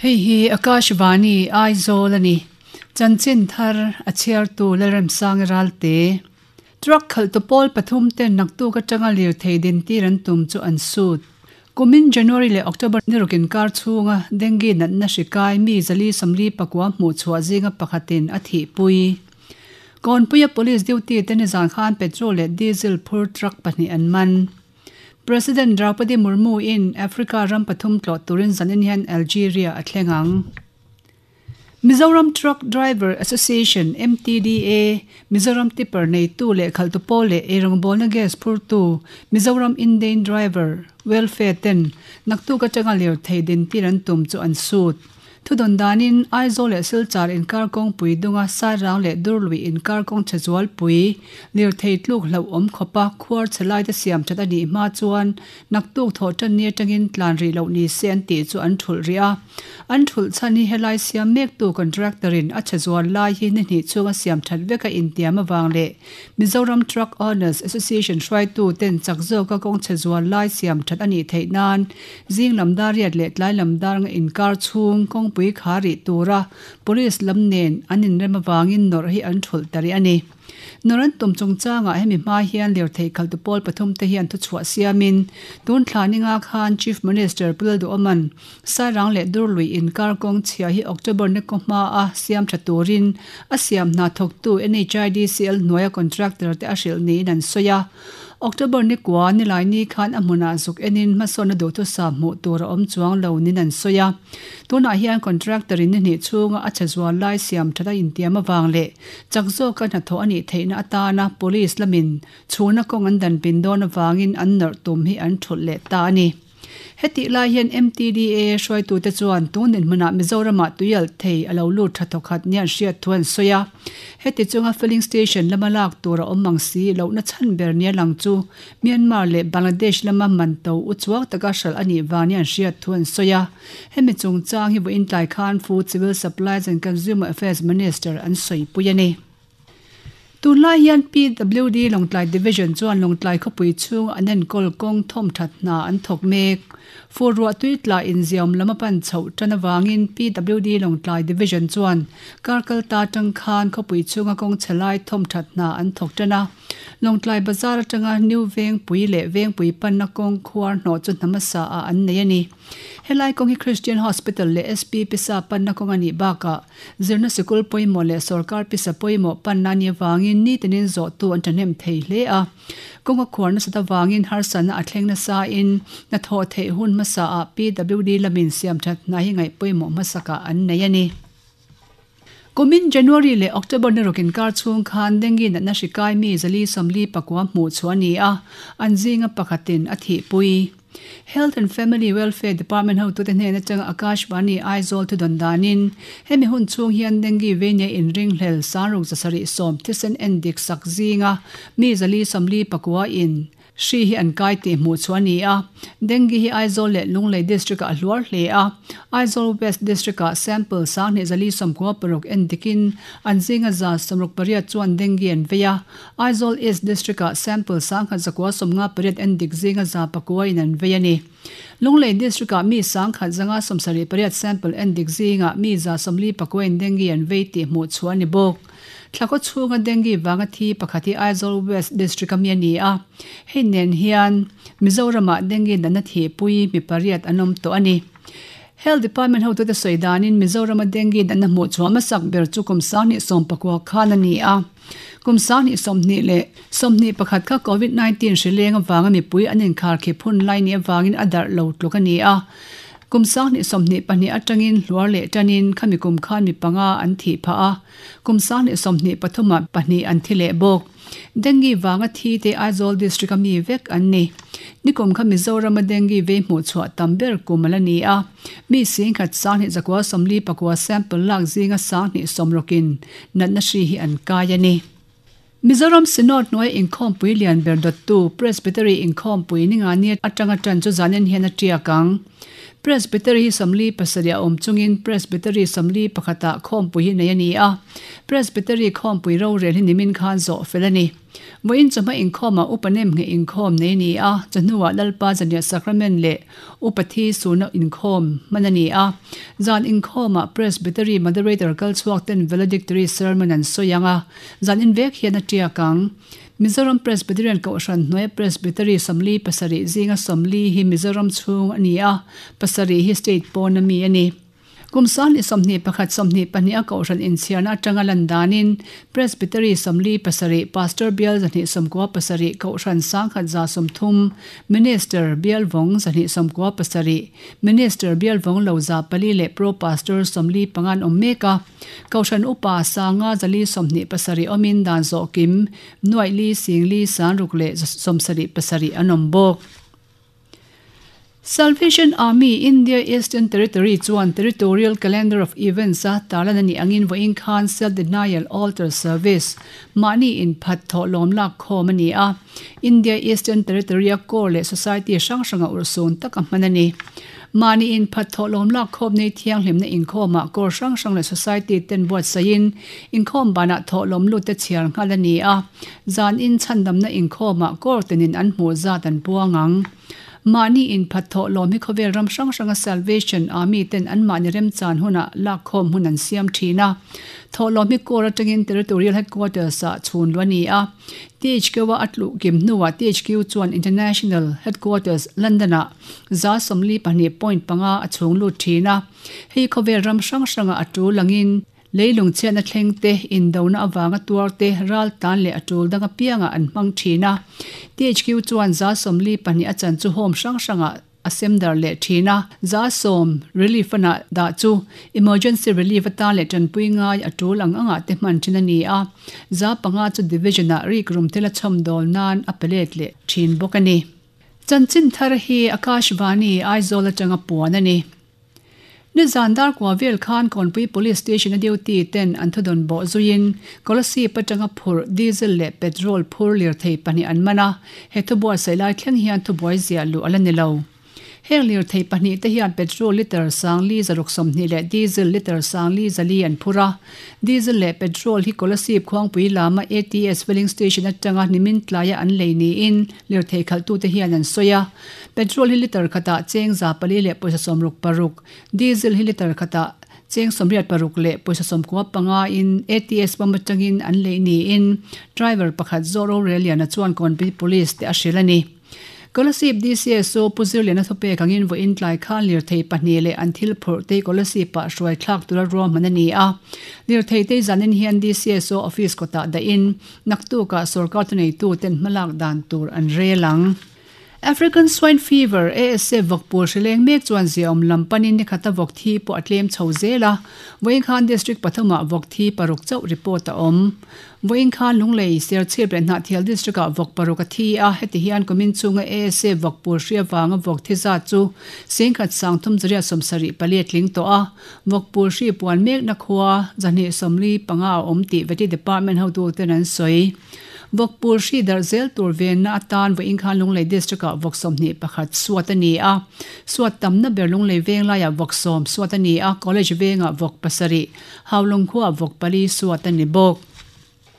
Hei hi Akashvani Aizawl a ni. Chanchin thar a chhiartu Lalremsanga Ralte. Truck khalhtu pawl pathum ten naktuk atanga lirthei dintir an tum chu an sut. Kumin January leh October ni ruk inkar chhunga dengue natna hri kai mi 441 hmuh chhuah zinga pakhatin a thihpui. Kawnpuia police duty te nizan khan petrol leh diesel phur truck pahnih an man. President Draupadi Murmu in Africa ram pathum tlawh turin zanin hian Algeria a thleng ang. Mizoram Truck Driver Association, MTDA, Mizoram Tipper neitu leh khalhtu pawl leh eirawngbawlna gas phurtu Mizoram Indane Driver Welfare ten naktuk atanga lirthei dintir an tum chu an sut. Thudawn danin Aizawl leh Silchar inkar kawngpui dunga Sairang leh Durlui inkar kawng chhe zualpui lirthei tluk hlauhawm khawpa khuar chhe laite siam that a nih hma chuan naktuk thawh tan ni atangin tlan rih loh ni se an tih chu an thulh rih a. An thulh chhan hi helai siam mektu contractor in a chhe zual lai hi ni hnih chhunga siam that vek a intiam avang leh Mizoram Truck Owners Association hruaitu ten chak zawka kawng chhe zual lai siam that a nih theih nan Zing lam dar riat leh tlai lam dar nga inkar chhung kawngpui kha rih tura Police lam nen an inrem avangin nawrh hi an thulh ta rih a ni. Nawrh an tum chungchangah hemi hma hian lirthei khaltu pawl pathum te hian thuchhuah siamin tun thla ninga khan Chief Minister Pu Lalduhawman Sairang leh Durlui inkar kawng chhia hi October ni kaw hma a siam tha turin a siam hna thawktu NHIDCL hnuaia contractor te a hrilh niin an sawi a. October ni kua nilai ni khan a hmunah zuk enin hmasawnna duhthusam hmuh tur a awm chuang lo nin an sawi a. Tunah hian contractor in ni hnih chhunga a chhe zual lai siam that a intiam avang leh chak zawka hnathawh a nih theihna atana police lamin chhuna kawng an dan pin dawn avangin an nawrh tum hi an thulh leh ta a ni. Hetih lai hian MTDA hruaitute chuan tun dinhmunah Mizoramah tuialh thei a lo lut tha thawkhat nia an hriat thu an sawi a. Heti chunga filling station lama lak tur a awm ang si lohna chhan ber nia lang chu Myanmar leh Bangladesh lama man to u chuak taka hralh a nih vang nia an hriat thu an sawi a. Hemi chungchang hi vawiin tlai khan Food, Civil Supplies and Consumer Affairs Minister an sawipui a ni. Tunlai hian PWD Lawngtlai Division chuan Lawngtlai khawpui chhung an enkawl kawng thawmthat hna an thawk mek. Fur ruah tui tla inziam lam a pan chhoh tan avangin PWD Lawngtlai Division chuan kar kal ta atang khan khawpui chhunga kawng chhe lai thawmthat hna an thawk tan a. Lawngtlai bazar atanga New Vengpui leh Vengpui panna kawng khuar hnawh chu hna hmasa ah an nei a ni. Helai kawng hi Christian Hospital leh SP Pisa panna kawng a nih bakah Zirna sikul pawimawh leh sorkar pisa pawimawh panna a nih avangin nitinin zawhtu an thahnem thei hle a. Kawng a khuar nasat avangin harsatna a thleng nasain hnathawh theih hun hmasaah PWD lamin siamthat hna hi ngaih pawimawh hmasakah an nei a ni. Kumin January leh October ni rawk inkar chhung khan dengue natna hri kai mi 449 hmuh chhuah a ni a, an zinga pakhatin a thihpui. Health and Family Welfare Department hotute hnen atanga Akashvani Aizawl thudawn danin, hemi hun chhung hian dengue veinia inringhlel sangruk 710 thisen endik sak zinga mi 449 in hri hi an kai tih hmuh chhuah a ni a. Dengue hi Aizawl leh Lunglei District-ah a hluar hle a, Aizawl West District-ah sample 2,496 endikin an zinga 68 chuan dengue an vei a. Aizawl East District-ah sample 1198 en dik zinga 9 in an vei a ni. Lunglei District-ah mi 1178 sample en dik zingah mi 49 in dengue an vei tih hmuh chhuah a ni bawk. Thlakaw chhunga dengue vanga thi pakhat hi Aizawl West District-a mi a ni a, hei nen hian Mizoramah dengue natna thihpui mi pariat an awm tawh a ni. Health Department hotute sawi danin Mizorama dengue natna hmuh chhuah hmasak ber chu kum 2019 khan a ni a. Kum 2021 kha Covid 19 hri leng avanga mipui an inkhar khip hun lai ni avangin a darh lo tluk a ni a. Kum 2022 atangin hluar leh tanin khami kum khan mi panga an thih phah a. Kum 2023 ah pahnih an thi leh bawk. Dengue vanga thi te Aizawl District a mi vek an ni. Nikum kha Mizorama dengue vei hmuh chhuah tam ber kum a la ni a. Mi singkhat 2949 sample lak zinga 260 in natna hri hi an kai a ni. Mizoram Synod hnuai inkhawmpui lian ber dawttu Presbytery inkhawmpui ni nga ni atanga tan chu zanin hian a tiak ang. Presbytery hi 47 a awm chungin Presbytery 41 ah khawmpui hi nei a ni a. Presbytery khawmpui rorel hi nimin khan zawh fel a ni. Vawiin chawhma inkhawmah Upa Nemngheh inkhawm nei a ni a, chawhnuah Lalpa Zaniah Sacrament leh Upa Thi Suhna inkhawm hman a ni a. Zan inkhawmah Presbytery Moderator kal chhuak ten Valedictory Sermon an sawi ang a, zan invek hian a tiak ang. Mizoram Presbyterian Kohhran hnuaia Presbytery 47 zinga 40 hi Mizoram chhung a ni a, pasarih hi state pawna mi a ni. Kum 2021 22 a Kohhran inchhiarna atanga lan danin Presbytery 47, Pastor bial 297, Kohhran 1130, Minister bial vawng 297, Minister bial vawng lo 400 leh Pro Pastor 45 an awm mek a. Kohhran upa 5427 awmin dan zawh kim nuaih li sing li san ruk leh 77 an awm bawk. Salvation Army India Eastern Territory chuan Territorial Calendar of Events a tarlan a nih angin vawiin khan Self Denial Altar Service mahni inphat thawhlawm lak khawm a ni a. India Eastern Territory a Corps leh Society hrang hranga urhsun taka hman a ni. Mahni inphat thawhlawm lak khawm nei thianghlimna inkhawmah Corps hrang hrang leh Society ten buatsaihin inkhawm banah thawhlawm lut te chhiar nghal a ni a. Zan in chhandamna inkhawmah Corps tenin an hmuh zat an puang ang. Mahni inphat thawh lawm hi khawvel ram hrang hranga Salvation Army ten anmahni remchan hunah lakkhawm hun an siam thin a. Thawh lawm hi Corps atangin Territorial Headquarters ah chhun luh a ni a. THQ a a tluh kim hnuah THQ chuan International Headquarters, London ah 42.5 a chhung lut thin a. Hei khawvel ram hrang hrangah a tul angin Leilung chhiatna thleng te, indona avanga tuar te, ral tan leh a tul dang apiangah an hmang thin a. THQ chuan 42 a chan chu home hrang hrangah a sem dar leh thin a. 10% relief a nah dah chu emergency relief atan leh tanpui ngai a tul ang angah te hman thin a ni a. 5% chu division-ah rikrum thil a chhawmdawl nan a pe let leh thin bawk a ni. Chanchin thar hi Akashvani, Aizawl atanga puan a ni. Nizan darkua vel khan Kawnpui Police Station a duty ten an thudawn bawh zuiin Kolasib atanga phurh diesel leh petrol phur lirthei pahnih an man a, he thubuatsaih lai thleng hian thubuai ziah luh a la ni lo. Heng lirthei pahnih te hian petrol litre 5,620 leh diesel litre 4,400 an phur a. Diesel leh petrol hi Kolasib khuangpui lama ATS filling station atanga nimin tlaia an lei niin lirthei khalhtute hian an sawi a. Petrol hi litre khatah cheng 400 leh pawisa 66, diesel hi litre khatah cheng 86 leh pawisa 95 in ATS pump atangin an lei niin driver pakhat zawh rorel liana chuan Kawnpui Police te a hrilh a ni. Kolasib DCSO Pu Zirliana thupek angin vawiin tlai khan lirthei pahnih leh an thil phurh te Kolasib ah hruai thlak tura ruahman a ni a. Lirthei te zanin hian DCSO office kawtah dahin naktukah sorkar thuneitu ten hmalak dan tur an rel ang. African Swine Fever, ASF, vawkpul hrileng mek chuan ziaawm lam panin nikhata vawk thi pawh a tlem chho zel a, vawiin khan District pathumah vawk thi paruk chauh report a awm. Vawiin khan Lunglei, Serchhip leh Hnahthial District-ah vawk paruk a thi a, heti hian kumin chunga ASF vawkpul hri avanga vawk thi zat chu singkhat sangthum zariat 74 a tling tawh a, vawkpul hri puan mekna khua 245 a awm tih Vety Department hotuten an sawi. Vawkpul hri darh zel tur venna atan vawiin khan Lunglei District-ah vawk 21 suat a ni a. Suat tamna ber Lunglei veng laiah vawk sawm suat a ni a, College vengah vawk pasarih, Haulawng khuaah vawk pali suat a ni bawk.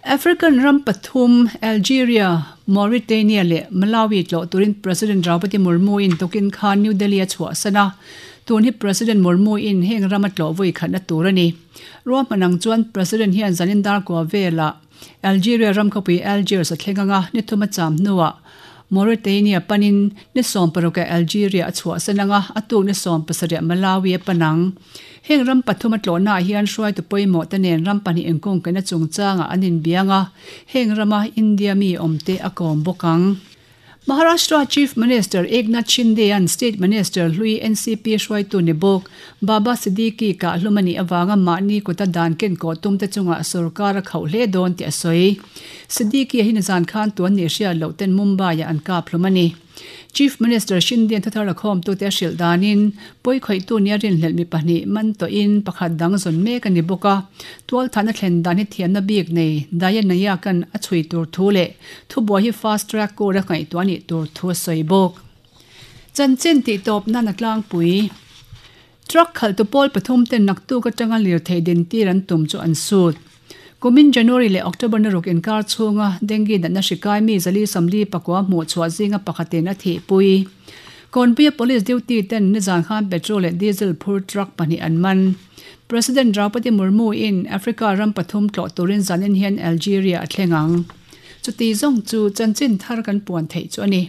African ram pathum, Algeria, Mauritania leh Malawi tlawh turin President Draupadi Murmu-in tukin khan New Delhi a chhuahsan a. Tun hi President Murmu-in heng rama tlawh vawi khatna tur a ni. Ruahman ang chuan President hian zanin darkua velah Algeria ram khawpui Algiers a thleng anga ni thum a cham hnuah Mauritania panin ni 16 ah Algeria a chhuahsan anga a tuk ni 17 ah Malawi a pan ang. Heng ram pathum a tlawhnaah hian hruaitu pawimawh te nen ram pahnih inkungkaihna chungchangah an inbiang a, heng rama India mi awmte a kawm bawk ang. Maharashtra Chief Minister Eknath Shinde-a'n State Minister hlui NCP hruaitu ni bawk Baba Siddiqui kah hlum a nih avanga mahni kuta dan ken kawh tumte chungah sorkar a khauh hle dawn tih a sawi. Siddiqui-a hi nizan khan tuan nih hriat loh ten Mumbai-ah an kap hlum a ni. Chief Minister Shinde-a'n thuthar la khawmtute a hrilh danin pawi khawihtu nia rinhlelh mi pahnih man tawhin pakhat dang zawn mek a ni bawk a. Tualthahna thlen dan hi thiamna bik nei Daya Nayak-a'n a chhui tur thu leh Thubuai hi fast track court a ngaihtuah a nih tur thu a sawi bawk. Chanchin tih tawp nan a tlangpui. Truck khalhtu pawl pathum ten naktuk atanga lirthei dintir an tum chu an sut. Kumin January leh October na ruk inkar chhunga dengue natna hri kai mi 440 hmuh chhuah zinga pakhatin a thihpui. Kawnpuia police duty ten nizan khan petrol leh diesel phur truck pahnih an man. President Draupadi Murmu in Africa ram pathum tlawh turin zanin hian Algeria a thleng ang. Chuti zawng chu chanchin thar kan puan theih chu a ni.